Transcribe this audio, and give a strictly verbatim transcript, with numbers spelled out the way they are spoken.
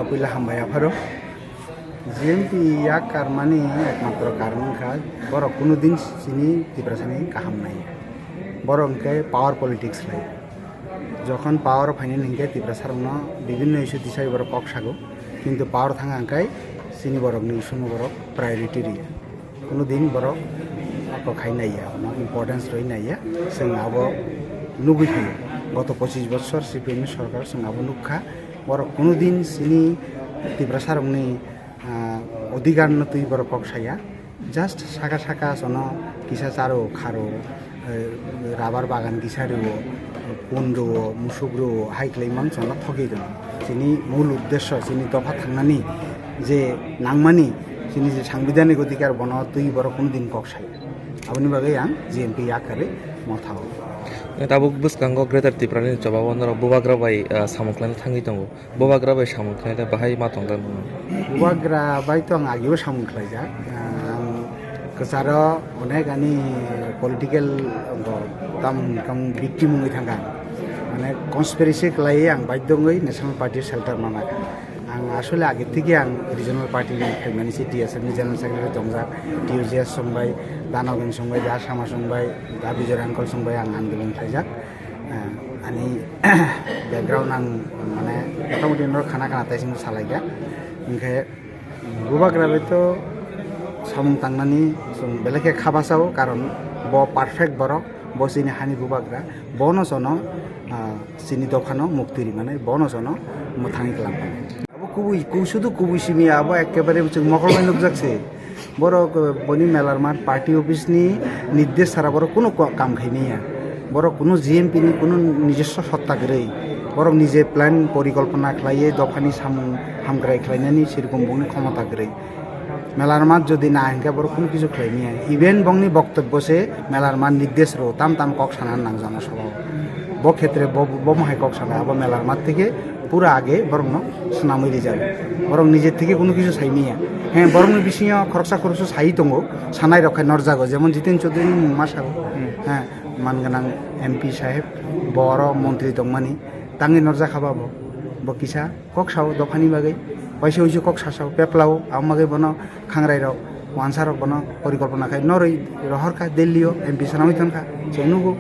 Puila hambai apharo. G M P yak karmani ekmatro karon wngkha borok kunu din chini Tiprasani kaham naiya. Borok hwnkhe power politics lai. Jokhon power phainani hinkhe Tiprasarokno bibinno issue tisai borok kok sago. Kintu power thanga hwnkhe chini borokni issue no borok priority riya. Kunu din borok oko khai naiya, no importance roi naiya. Chwng abo nugui phaio. Goto pochis bochor C P M ni sorkar chwng abo nukha. Borok kunu din chini Tiprasarokni, ah, odhikar no twi borok kok saya. Just saka saka sono kisa charo kharo, eh, rabar bagan kisa rwo, pun rwo, musuk rwo, hai khlai man sono thogwi tongo. Chini mul uddesho, chini dopha thangnani je nangmani, chini je sangbidhanik odhikar bono twi borok kunu din kok saya. Aboni bagwi ang G M P yakarwi motha o. Tabuk bwskango Greater Tiprani chobao norok bubagra bai, ah, samung khlaina thangwi tongo. Bubagra bai samung khlaina bahai ma tongda nung? Bubagra bai to ang ageo samung khlaijak. Ah, ang kwcharo onek ani political, tam, tam victim wngwi thangkha. Mane conspiracy khlaiwi ang baidhyo wngwi National Party shelter manakha. Ang asole age theke ang regional party ni phaimani se T S F ni general secretary tongjak, T U J S songbai, Danogin songbai, Da Sama songbai, Da Bijoy Rangkol songbai ang andolon khlaijak. Ah, ani background ang mane motamoti norok khana khana tei sini salaikha. Hinkhe bubagra bai to samung tangnani chwng belai khe kha bachao, karon bo perfect borok, bo chini hani bubagra, bono jono, ah, chini dophano mukti rimani, bono jono mwthangwi kwlam. Abo kubui, ku-, sudu kubui simi abo ekkebare chwng mokol bai nukjak se. Borok, eh, boni melarmat party office ni nirdesh sara borok kunu ko-, kam khai manya. Borok kunu G M P ni kunu nijoswo sotta kwrwi. Borok nije plan porikolpona khlaiwi dophani samung hamkrai khlainani sirkum bongni khomota kwrwi. Melarmat jodi na hinkhe borok kunu kisu khlai manya. Even bongni boktobbo se melarmat nirdesh rwo tam tam kok sana nang jana sabha o. Bo khetre bo, bo mohai kok sana abo melarmat theke pura age borokno swnamwi rijak. Borok nije theke kunu kisu sai manya. He, borokni bisingo khoroksa khoroksa sai tongo, sanai rok khai norjago, jemon Jiten Chaudhary ni mung ma sago. Hmm. He, man gwnang M P saheb, bo oro montri tongmani, tangwi norjak kha ba bo. Bo kisa kok sao dophani bagwi, waisa waisa kok sa sao, peplao, abo bagwi bono khangrai rok, wansa rok bono porikolpona khai norwi rohor kha Delhi o M P swnamwi thang kha, chwng nugo.